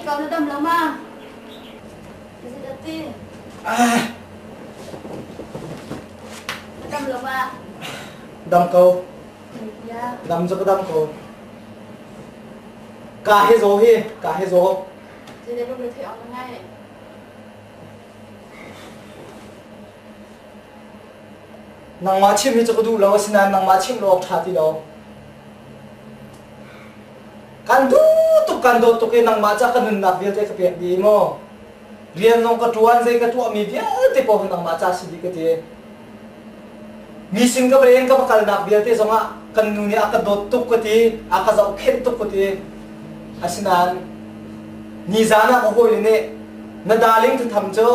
ko na dam lo ma? Ti. Ah. Na dam lo ma? Dam ko. Dam cu ka dam ko. Ka he zaw hi, ka he zaw. Zei lung thei awk na ngai. Nangmah chim hi cu ka duh lo asinain nangmah chimh lo awk ṭha ti lo. Kan duh tuk kan dawt tuk i nangmah ca ka nunnak vialte ka pek dih maw? Rian zong ka ṭuan zei ka tuahmi vialte paoh hi nangmah ca si dih ka ti. Mi sin ka va leng ka va kalnak vialte zongah kan nu nih a ka dawt tuk ka ti, a ka zohkhenh tuk ka ti. Asinain nizan ah ka hawile nih na darling thatham cu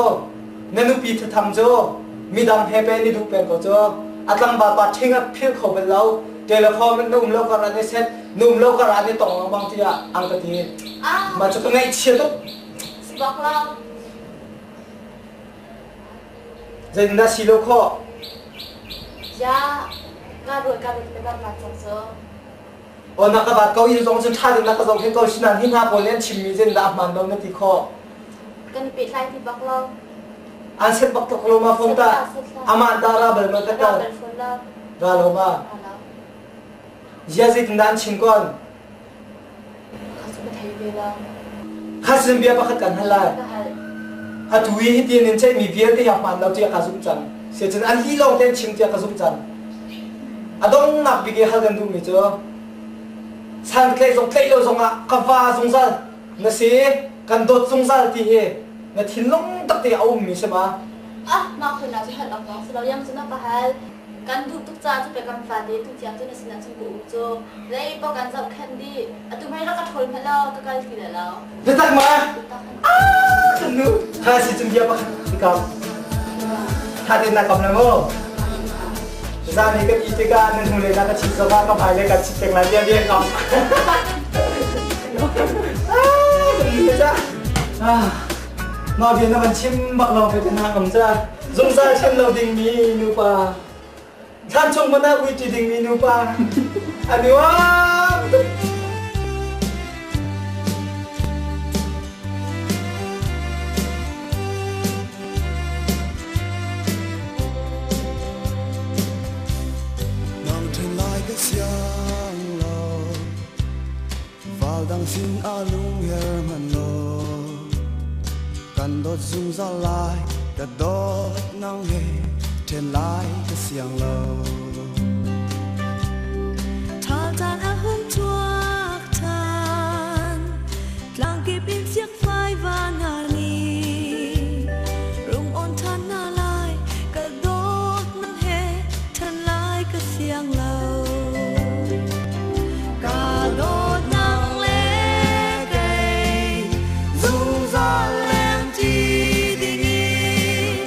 na nupi thatham cu midang he pe ni duh peng ko cu a tlangval pa ṭhing a phil kho bal lo telephone na um lo kar ah ni set na um lo kar ah ni tong lengmang tiah ang ka ti mah cu ka ngaihchia tuk Si bak lo. Zeitindah si lo khawh Ya, ka ruat ka ruat ka mat cang cu. Aw na ka bat ko inn zong cun ṭha ding na ka zohkhenh ko sinain hi hna pawl nih an chimmi zeitindah a hmaan lo na ti khawh Kan i pehtlai ti bak lo. An set bak tuk lo ma phone ta amah ta ra bal ma ka Ra bal phone lo. Ra lo ma Ra lo. Zia zeitindah an chim kon Kha cu ka thei ve lo. Kha sin bia pakhat kan hal lai. Ka hal. Atu i hitin in ceihmi vialte hi a hmaan lo tiah ka zumh cang. Sicun an lih lawng tein chim tiah ka zumh cang. A donghnak bik i hal kan duhmi cu san tlaih zong tlaih lo zongah ka va zungzal na si kan dawt zungzal ti hi na thinlung takte a ummi si ma? Ah, mah khun ah cu hal awk si lo yang cu na ka hal. Kan duh tuk caah cu pe kan fate tu tiang cu na sinah cun ka um cu. Zei paoh kan zohkhenh dih. Atu mei rak ka ṭhawl hmanh lo, ka kal ti le lo. Biatak ma? Ah, kan nu. Tha si cun bia pakhat i kam. Tha tein na kam le mu. Zan i kan i tikah nan hnu lei na ka chit zongah ka hmai le ka chit peng lai bia bia kam. Ah, kan nu ca. Ah, mah bia na van chim bak lawng te na ngam ca. Zungzal ṭhen lo dingmi nupa. Thlan chung hmanh ah uiṭi dingmi nupa. A nuam tuk. Nang ṭhen lai ka siang lo Val dang sin ah lung her hmanh law kan dawt zungzal lai ka dawt nang he ṭhen lai ka siang lo. Ṭhal caan a hung chuak ṭhan tlangkip in siakfai van hna nih rung on ṭhan hna lai ka dawt nang he ṭhen lai ka siang lo. Ka dawt nang le kei Zungzal lengṭi dingin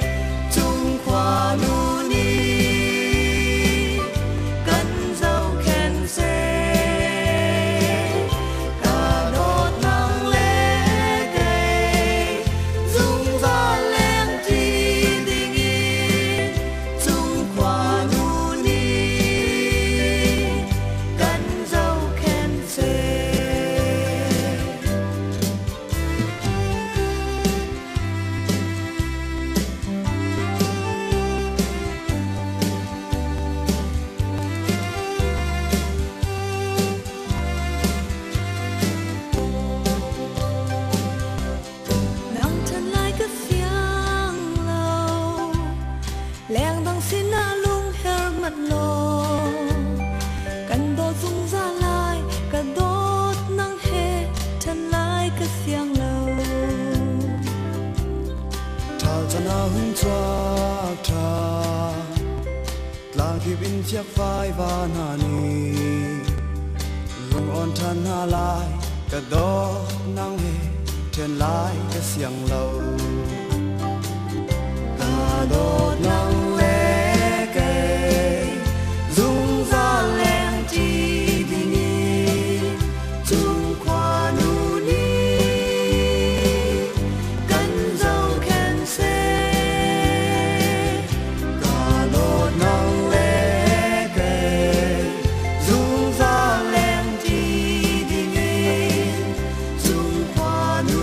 cungkhua nu nih kan zohkhenh seh. Ka dawt nang le kei zungzal lengṭi dingin cungkhua nu nih kan zohkhenh seh. Nang ṭhan lai ka fiang lo lengdang sinah lung her mat law kan dawt zungzal lai ka dawt nang he ṭhan lai ka siang lo. Ṭhal chan ah hung chuak ṭhan tlangkip in chiakfai va hna nih rung on ṭhan hna lai ka dawt nang he ṭhen lai ka siang lo. Ka dawt nang le kei zungzal lengṭi dingin cungkhua nu nih kan zohkhenh seh. Ka dawt nang le kei zungzal lengṭi dingin cungkhua nu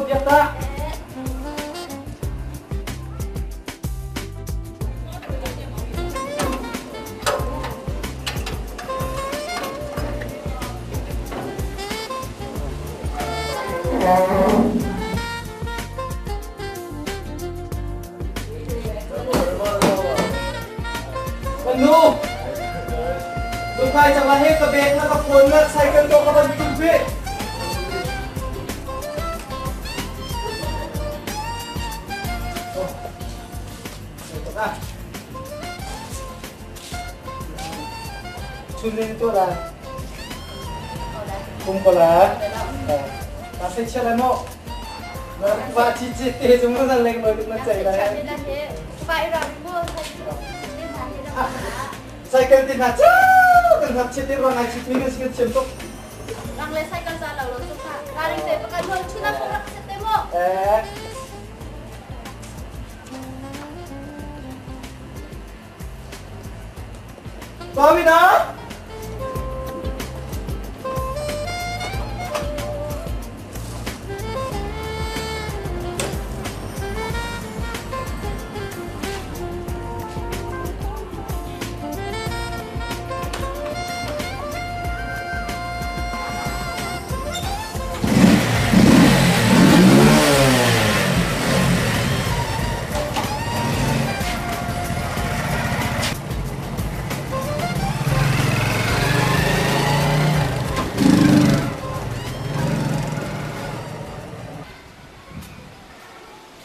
on piak ta. Kan nu! Lungkai cang he ka bag na ka phone na cycle to ka ban tum pe. Chun ni to la. Kum ko la. Ta se chia la mo. Va chi chi te chung na leng loi na chai la. Cycle tin ha cha kan hap che te ro ngai chi mi kan sikan chem tok. Rang le cycle za lo lo chu kha. Ra ring te pakan ho chuna ko rak se te mo. Eh. Pamina!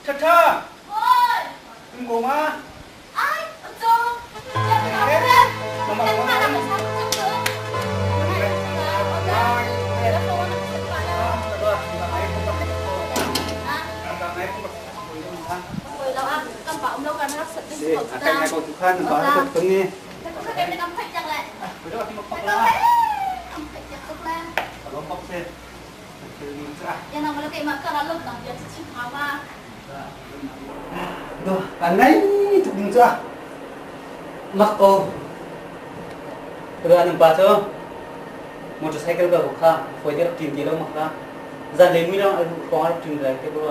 Ṭhaṭha! Um ko ma? Ngai tuk ding cu mak ko Tua nan pa cu motorcycle ka kha foi te rak ṭin ti lo mak ka zan lei mui lang hrawng rak ṭin lai te ko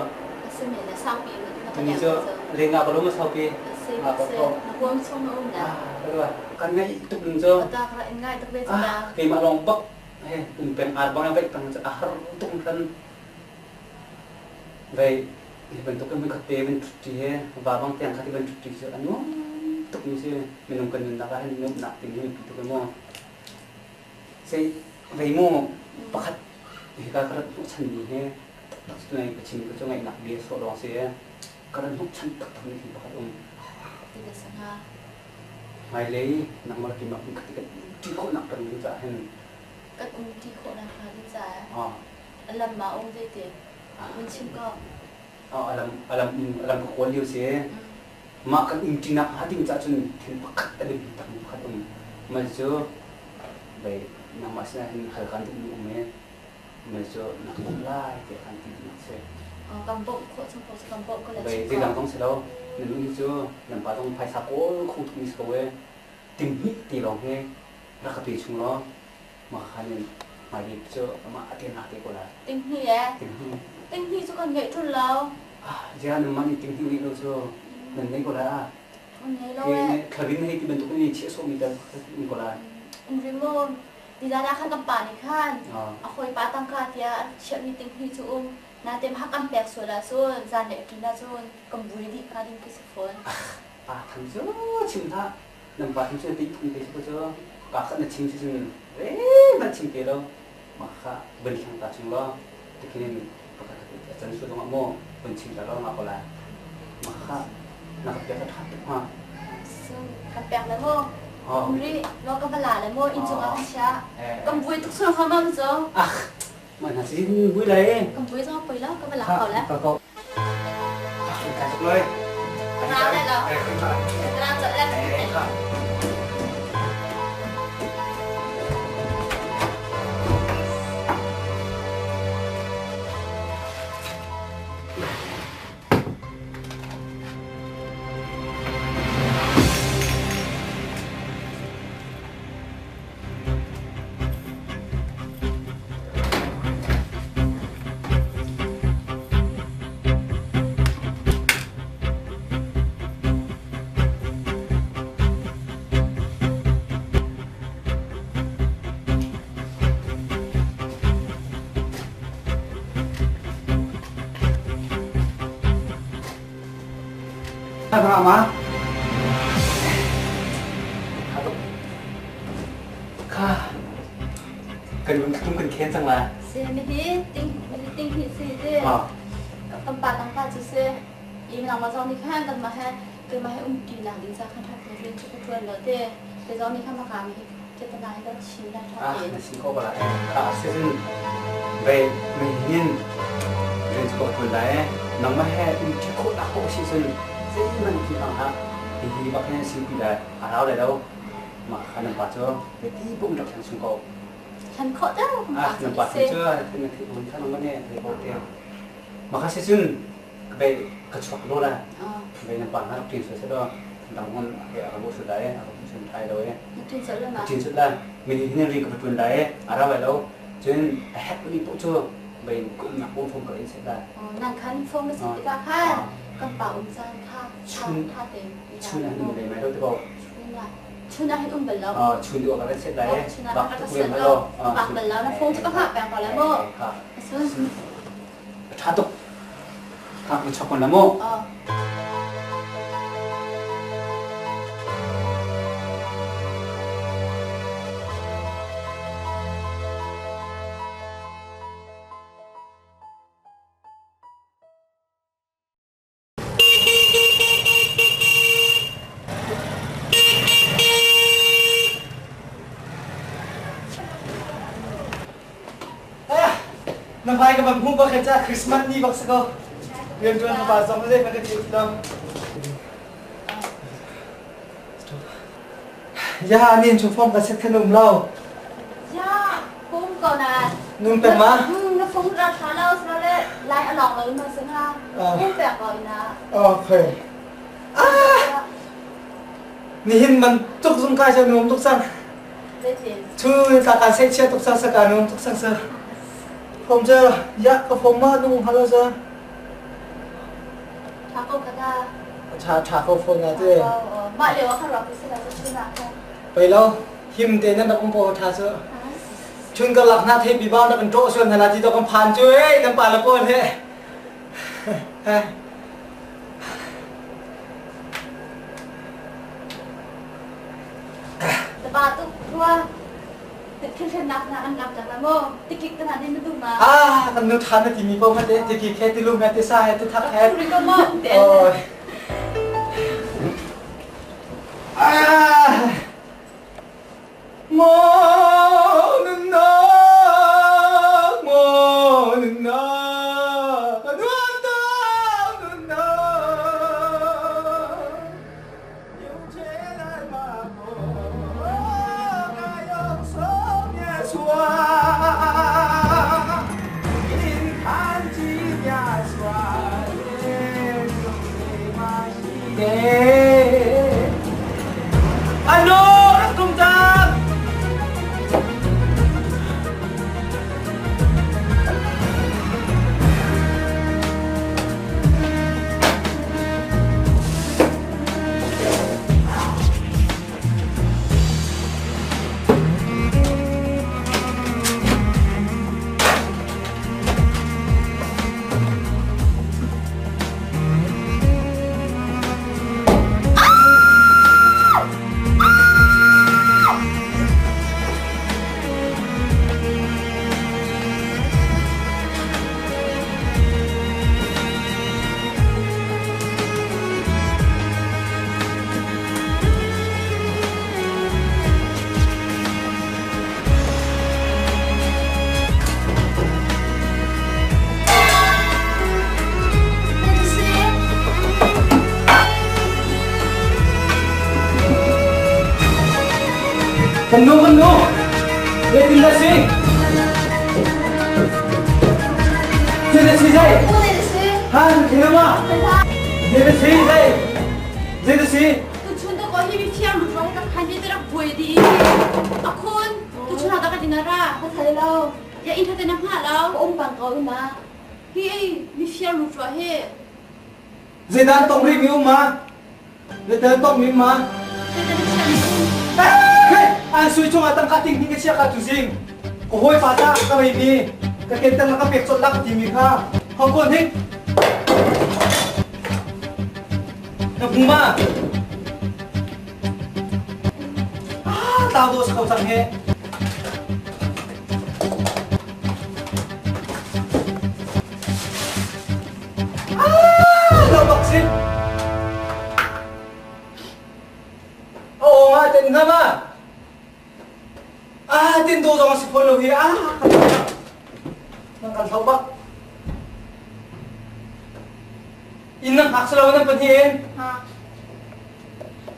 Tuni cu lenga ko lo ma saupi nga ko ko kan ngai tuk ding cu keimah lawng bak he um peng ar bang vaih peng cu a har tuk hran vei hi bantuk in khat te van ṭhutti he va bang tiang khat i van ṭhutti cu a nuam tuk mi si minung kan nunnak ah hin nuamhnak timi hi biapi tuk i mu sei vei mu pakhat hika ka rat hnawhchan mi hi taktak cu nai ka chim ka cu ngaihnak bia sawh lawng si ka rat hnawhchan taktak mi thil pakhat um hmailei nangmah keimah kun khat kan ṭi khawhnak kan ding caah hin kan um ṭi khawhnak hnga ding caah lam ma um zeiti mun chim ko alam alam alam ka kawl lio si mah kan um ṭinak hnga ding caah cun thil pakhat a biapi tak mi pakhat um mal cu bei nangmah sinah hin hal kan duh mi um e mal cu na ka bawmh lai tiah kan ti nak si kan bawmh khawh chung ko kan bawmh ko le bei zeidang zong si lo na nu hi cu nan pa zong phaisa kawl kho tuk mi si ko e ting hnih ti lawng hi rak ka pe chung law mah khan in hmailei cu amah a te na te ko lai. Tinghnih e? Tinghnih. Tinghnih cu kan ngeih ṭul lo. Ah, ziah nangmah nih tinghnih ngeih lo cu nan nei ko lai ah. An ngei lo e. Thlavin hei ti bantuk in chiah sawhmi tal um ko lai. Um ri maw? Nizan ah khan kan pa nih khan a hawipa tangka tiah a chiahmi tinghnih cu um. Nain ha kan pek sual ahcun zan le ṭin ahcun kan bui dih hnga ding khi si fawn. Pa thang cu chim hlah. Nan pa thang cu ti phung te si ko cu. Ka khat na chim si cun re hmanh chim te lo. Mah kha van hlang ta chung law tikhin pakhat a can sual zongah maw van chim ta law nga ko lai. Mah kha na ka pek a ṭha tuk hnga. Kan pek le maw? Um rih, law ka va la le maw inn cungah kan chiah. Kan buai tuk sual hnga ma cu? Ah, mah hna sin bui lai. Kan buai zong poi lo, ka va la ko le. Ka ko. Ka tuk loi. Ra le lo. Ra chot le. Ma. Kha. Kan tum kan khen cang la. Si mi hi ting ting hi si te. Kan pa tang pa chu se. I nang ma zong ni khan kan ma he ke ma he um ti nak ding sa khan tha te rian chu tuan lo te. Te zong ni khan ma ka mi hi ke ta na hi kan chin la tha Ah, te. na sin ko bala. Kha se cun ve mi hin rian chu ko tuan lai. Nang ma he um thi kho na ko si cun zei man ti hang ha. Hi hi bak hin sin pi lai. A rau lai lo. Ma kha nan pa cu ve ti bum rak thang chung ko. Than kho ta kan pa Ah, nan chu pa se. cu na thi un than ma ne te ko te. Ma kha se cun ve ka chuak lo la. Ve nan pa na rak tin se do. Dang hon ke a bu su dai a bu sun thai lo e. Na tin sa la ma. Tin su la. Mi ni hin ri ka patun dai a ra vai lo. Cun a hek mi po chu ve kum nak bum phom ka in se la. Nang khan phone na si tikah khan kan pa um caan kha Chun tha te chun an um le mai lo te ko. Chun ah chun ah hin um bal lo. Chun deuh ka set lai. Chun ah ka set lo. Bak bal lo na phone cu ka hngah peng ko lai mu. Sun. Tha tuk. Kha ka chok la mu. Na hmai ka van hmuh bak ca Christmas ni bak si ko. Rianṭuan fapa zong le kan ti lo. Ya nin chung phong ka set khan um lo. Ya, pum ko na. Nung pek ma? Na phung ra tha lo so le lai along lo ma sing ha. Pum pek ko ina. Okay. Ah! Nihin man tuk zung kai cha nuam tuk sang. Chu ta kan sei chia tuk sang sa ka nuam tuk sang sa. Phong cha ya ka phong ma nung halo sa. Tha ko ka ta. Tha tha ko phone na te. Mah lio ah khan rak si la chun ah khan. Pei lo him te nan rak um po tha cu. Chun ka lak na the pi ba na kan to suan na la ti to kan phan cu ei nan pa la pawl he. Na ba tuk rua thilhrennak na an lam cang la maw tikik te hna nih na duh ma? Ah, kan nu than na timi po ma te tikik he tilum he tisa he tithak he. Ri ko mo te. Oi. Ah. Mo nun na mo nun na nuam ta nun na Ano rak tum cang! Kan nu kan nu! Zeitin dah si? Zeidah si zai? Ha, thil ma? Zeidah si zai? Zeidah si? Tuchun to ko hi mi fiang ru hi kan khan mi te rak buai di. Akhun, tuchun ha ta ka dinara. Ka thai lo. Ya in thate na hnga lo. Um pang ko ina. Hi ei mi fiang ru he. Zeidah tong ri mi um ma? Zeidah tong mi ma? Zeidah na chiah mi um? Hey, an sui chung ah tangka ting ting ka chia ka tu zing. Ka hawi pa ta ka mei mi ka ken tang ka pek chot lak ti mi kha. Hong kon hik. Na hmu ma? Ah, tlau dawh si ko cang he. Ah, lo bak si. Oh, nga ten nga ma. Ah, tin tu zong si phun lo hi. Ah, nang kan thau bak. Inn nan hngak silo nan pahnih in. Ha.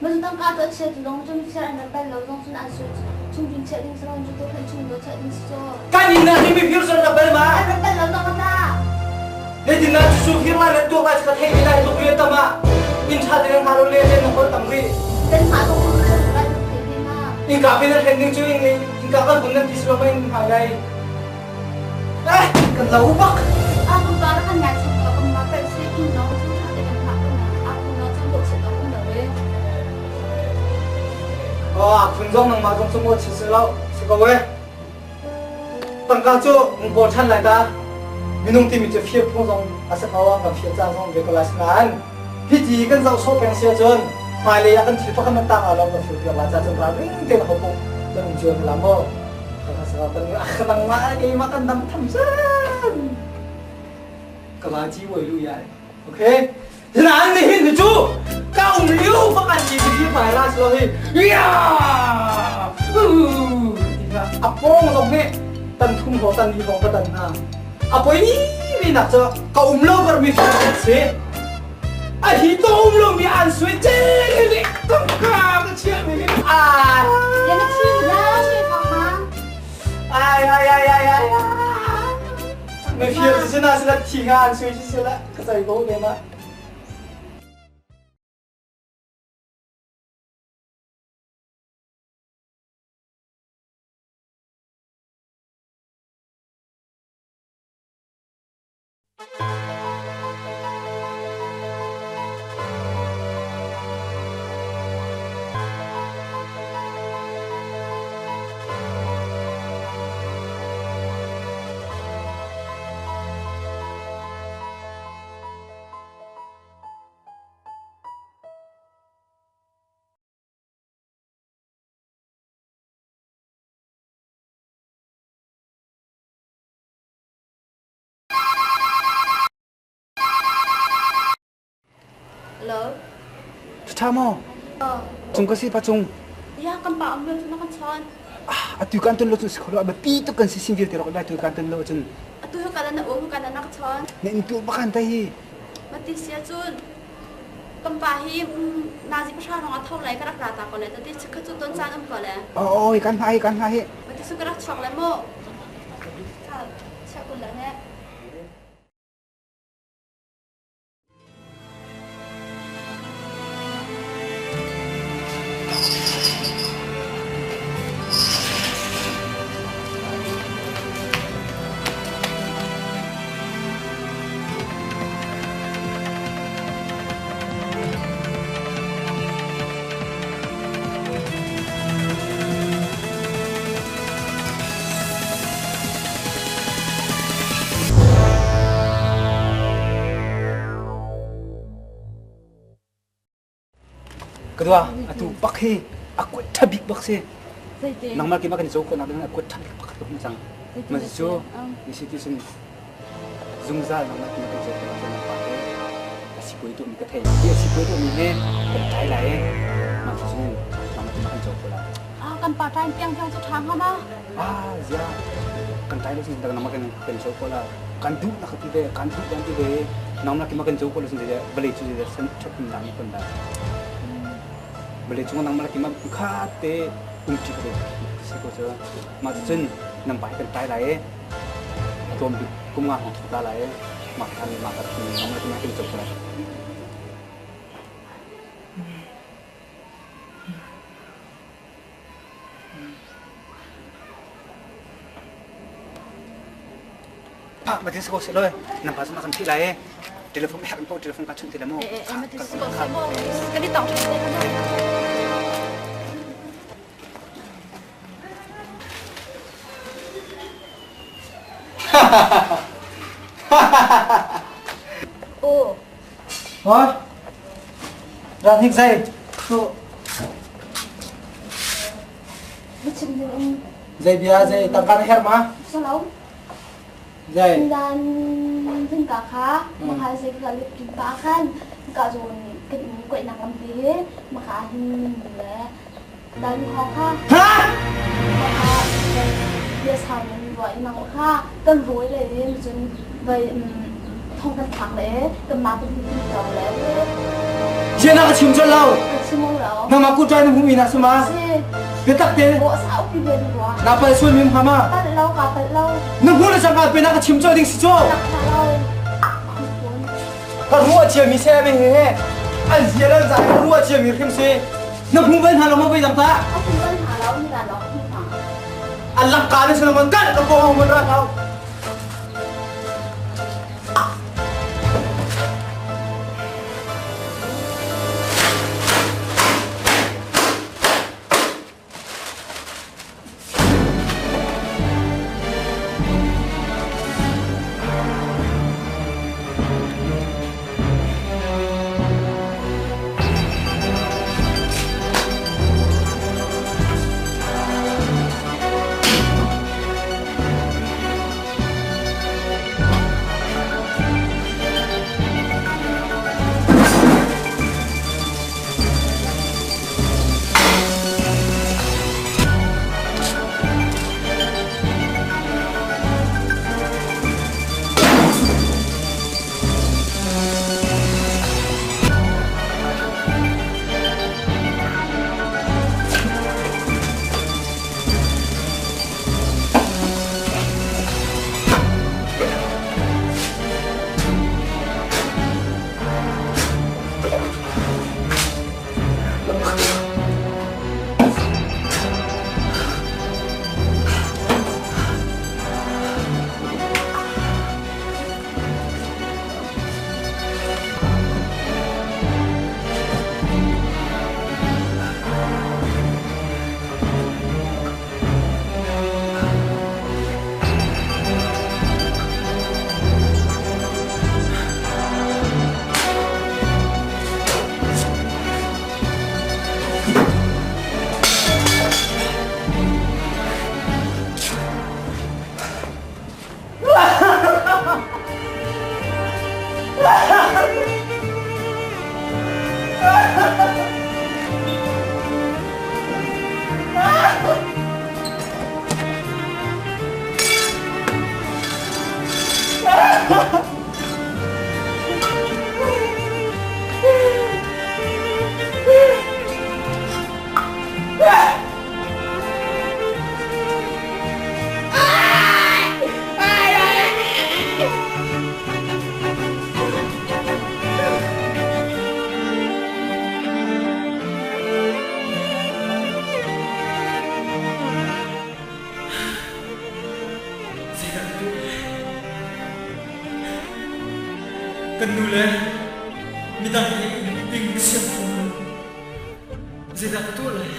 Mun tangka tu a chia tu zong cun chia an rak bal lo zong cun an sui chung cun chiah ding si lo cu tu khan chung do chiah ding si cu. Kan inn ah hi mifir cu an rak bal ma? An rak bal lo zong ta. Zeitin dah cucu fir lai le tuak lai ka theih lai tuk rian tam ah inn ṭha te nan hngah lo le le na holh tam rih. Kan hngah zong cu kan lai tuk thei te ma. Innka pin an hlen ding cu innka kan hun nan ti si lo ma in hmai lai. Eh, kan lo bak. Ah, kan pa kan ngai chung ko kan ma pel si inn zong cu ṭha te kan hngah ko na. Ah, phun zong cu bok chiat um lo e. Oh, ah, phun zong nangmah zong cu maw chi si lo. Si ko e. Tangka cu hung kawl ṭhan lai ta. Minung timi cu fir phung zong a si ko ah kan fir caan zong ve ko lai nain hiti kan zoh sawh peng si ahcun hmailei ah kan thil pakhat man tang ah lawng kan fir piak lai ca cun ralring tein ho paoh kan um cio la maw ka nangmah keimah kan dam tham chan ka ba ci woi lu ya okay Nan nihin cu ka um lio bak an ti hi pai la lo hi ya a pong zong nih tan thum ho tan li hong ka tan hna a poi mi nak cu ka um lo kar mi si a hi to um lo mi an sui che ni ka ka ka chia mi a Ya na thi la sui fang ma ai ai ai ai ai mi fir si na sila thi nga an sui si sila Ka zei ko ne ma. Hello. Ṭha maw? Cung ka si pa cung. Ya kan pa am lo cu na kan chawn. Atu kan ton lo cu si kho lo biapi tuk kan si sin vialte rak lai tu kan ton lo cun. Atu hi kan na um kan na ka chawn. Na in tu bakan tai hi. Mati sia cun kan pa hi nazi pahra rong a tho lai ka rak ra ta ko le tati chikha cu ton caan um ko le. Oh kan ha hi kan ha hi. Mati su ka rak chuak le mu. Chia kun le ne. Ka dua atu bak hi a kuat tha bik bak si. Nangmah keimah kan i co khawh nak ding a kuat tha bik pakhat ka hmu cang. Ma cu ni si ti sun zungzal nangmah keimah kan i co khawh nak ding pa te a si kuai tu mi ka thei. Hi a si kuai tu mi he kan tlai lai e. Ma cu sun nangmah keimah kan co khawh lai. Ah kan pa tain piang piang cu tha hnga ma? Ah zia kan tlai lo sin nangmah kan kan co khawh la. Kan duh nak ti ve kan duh kan ti ve nangmah keimah kan co khawh lo sin vawlei cu san ṭhat nak mi kon da. Vawlei cung nangmah keimah kha te umṭi ka si ko cu. Mah cun nan pa hi kan tlai lai e. A tlawm bik kum nga hong thok ta lai e. Mah khan mah ka nangmah keimah kan co khawh lai. Ah, ma tin siko se loi. Nam pa sama kan thi lai e. Telephone herh po telephone ka chun ti la mo. Eh eh ma tin siko se mo. Kan di tong than te kan. Oh. Ha? Ra hnik zai. Thu. Chim ding um. Zei bia zei tangka na herh ma? Salo. Zei. Dan zing ka kha mahal zei ka lip kin pa khan ka zon kan um koi nak lam te he maka hin le dan ho kha. Ha? Maka bia sau nan ruai nang kha kan roi le cun vai thong kan thlak le kan mah kan hun to le. Zia na ka chim chol lo. Ka chim lo. Nangmah kut ṭai na hmuh mi na suma. Si. Biatak te. Bo sau pi ve rua. Na pal sual mi hma ma. Pal lo ka pal lo. Na hmu le sangka pe na ka chim chol ding si cho. Lo. Ka ruah chia mi se me he he. An zia lan zai ka ruah chia mi hrim si. Na hmu bal hna lo ma voi dang ta. Ka hmu bal hna lo ni da lo. An lakka na sinamon kan ka ko mon ra hau. Kan nu le midang nih ding ka siam kho lo. Zeidah ka tuah lai?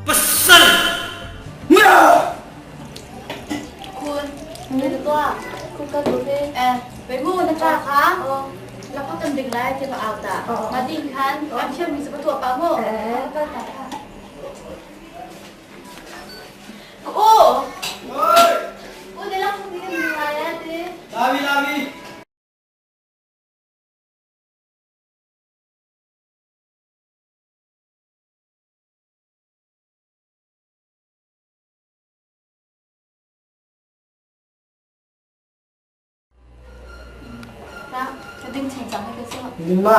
Pasal! Kun, ni tua, kun ka tu ve. Eh, ve mu na cha kha. La pa kan ding lai te pa au ta. Ma ding khan, an thiam mi sa tua pa mo. Ka ta. Ô! Oi! Ô, đây là không đi cái này á đi. Lavi lavi. Ka ding cheng chang cái sao? Ding ma.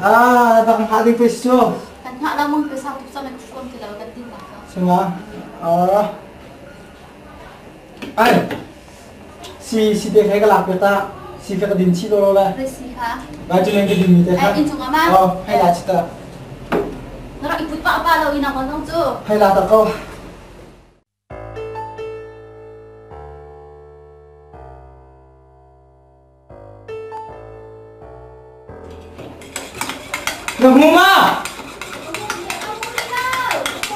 Ah, bak hngah ding pe si cu. Kan hngah la mong pe sang tuk sang kan ti lo kan ding bak. Sima. Ah. Ai. Si si te khai ka lak pe ta. Si ka din chi lo la. Pe si kha. Ba chu leng ka din mi te kha. Ai in chung ama. Oh, hai la chi ta. Na rak i put pa pa lo ina kon song chu. Hai la ta ko. Na hmu ma?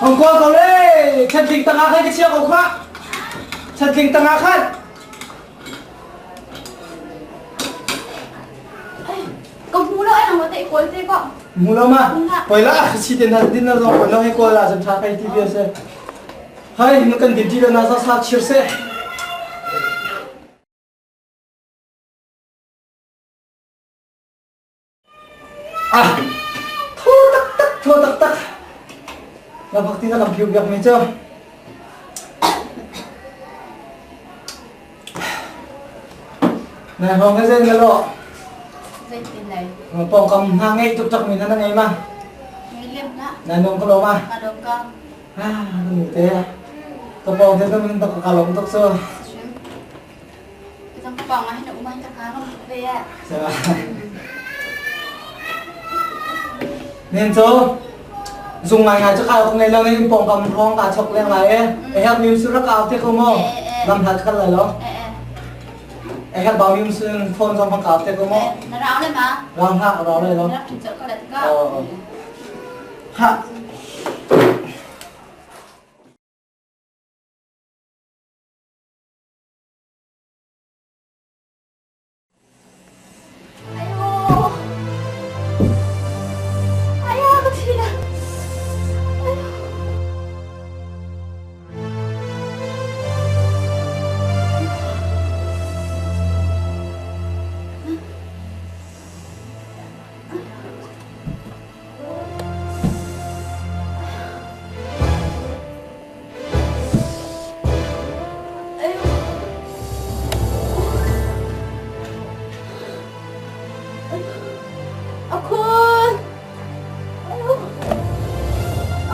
Hong kawl ko le chatling tangah khan ka chia ko kha. Chatling tangah khan. Ka hmu lo ai nang te kawl te ko. Hmu lo ma? Poi la si te na din na zong poi lo he kawl la zan tha kai ti bia se. Hai nu kan din ti na sa sa chir se. Ah, tho taktak, tho taktak. Na bak ti na kan phiu biak mi cu. Na hong ka zen na lo. Zeitin lai? Pawngkam hna ngei tuk tak mi na na ngei ma? Ngei lem na. Na nong ka lo ma? Ka lom ka. Ah, ka nu te. Ka pawng te ka min tok ka lom tuk so. Nen cu zung ngaingai cu kai ngei lo in pawngkam hrawng kaa chok leng lai e. E hek mi su rak au te ko mo. Lam hlat khat lai lo. E hek bau mi su phone zong bang ka te ko mo. Na rau le ma? Rau hlah, rau le lo. Na rak ṭhin ko le ka. Ha. Akhun!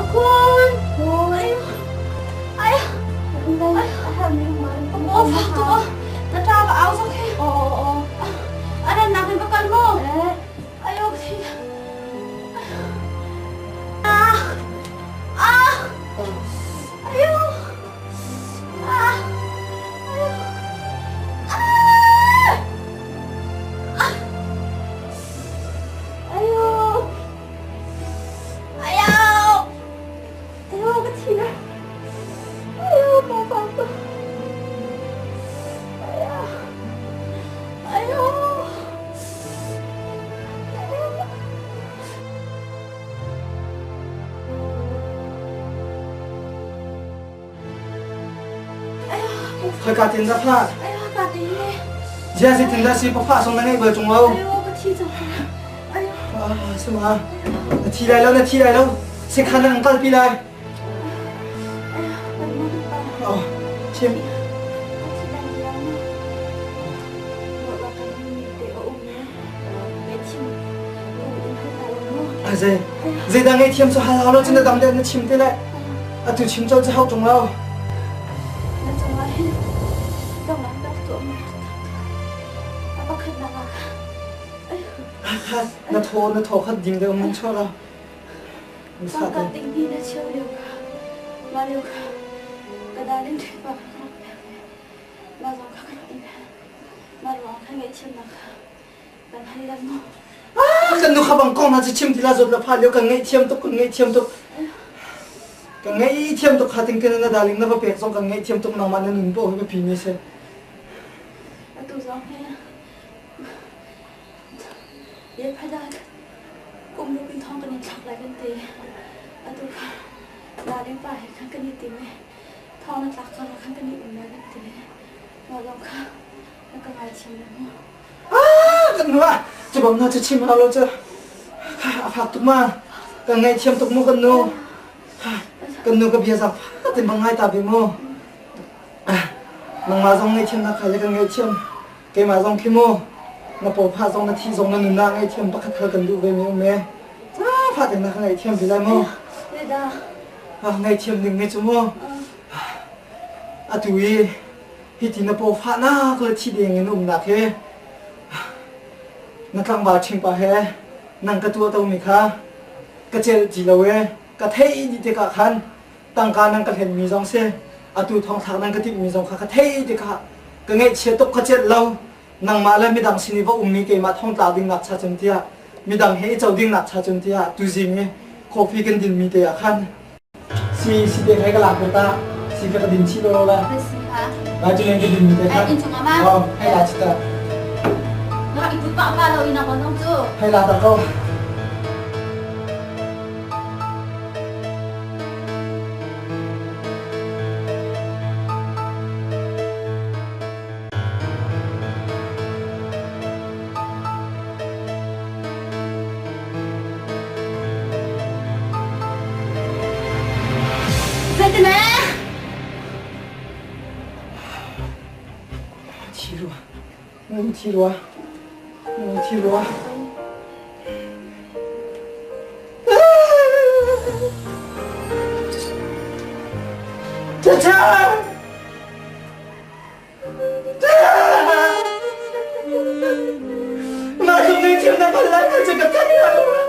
Akhun! Ay! Ay! Fak tu. Na ta ba au sok he. Anan nak in bakal mo. Ayo. Ah! Ah! Ayo! Ah! Ayo! Ah! Ah! Ayo! Ayo! Ayo, ka thi na. Ayo, papa ko. Ayo. Ayo. Khoi ka tin da pha? Zia si tin da si pa song na ngei bal chung lo. Ah, suma. Na thi lai lo, na thi lai lo. Sekhan na kal pi lai. Oh, chim. Zei zeidang ngei thiam cu hal hau lo cun na dam deuh na chim te le atu chim col cu hau ṭung lo. Na cungah hin dongnak rak tuah mi a pakhatnak ah Na thaw na thaw khat ding deuh mun chuah lo. Tangka ting hi na cheu lio kha mah lio kha ka darling ṭhipa kha ka rak pek ve mah zong kha ka rak in mah ruang kha ngaihchiatnak kha kan hal lan maw? Kan nu kha bang kong hna cu chim ti la zawt la pha lio kan ngaihthiam tuk kan ngaihthiam tuk kan ngaihthiam tuk kha ting ken na darling na va pek zong kan ngaihthiam tuk nangmah na nun po hi biapi mi si. Atu zong hi ye phada kum ruk in thong kan in thlak lai kan ti atu kha darling pa he khan kan i tim i thong na tlak kar khan kan i um lai kan ti mah zong kha na ka ngaithiam le mu. Kan nu ah cu bang na cu chim hau lo cu a fak tuk ma kan ngaihthiam tuk mu kan nu kan nu ka bia zang tin bang ngai ta ve mu nangmah zong ngaihthiamnak kha le kan ngaihthiam keimah zong khi mu na pawpha zong na thi zong na nunnak ngaihthiam pakhat khal kan duh ve mi um e fa tin na ka ngaihthiam ve lai mu ngaihthiam ning nge cu mu atu i Hiti na pawfahnak le thi deng in umnak hi na tlangval ṭhingpa he nang ka tuah tomi kha ka celh ti lo i ka theih dih tikah khan tangka nan ka hlenmi zong si atu thongthlak nan ka timhmi zong kha ka theih tikah ka ngaihchia tuk ka celh lo nangmah le midang sin i va ummi keimah thongtla ding nak cha cun tiah midang he i co ding nak cha cun tiah tuzing i coffee kan dinmi te ah khan Si si te khai ka lak ko ta. Si ka ka din chih lo la. Si ha. Lai tu len ka din mi te kha. In chung ama. Oh, hai la chita. Na in Duh pa lo ina ko nong cu. Hei la ta ko. Zeitine? Thi rua. Thi rua. Thi rua. Cha-cha! Mah tluk nih thil na hman lai kha cu ka theih lo.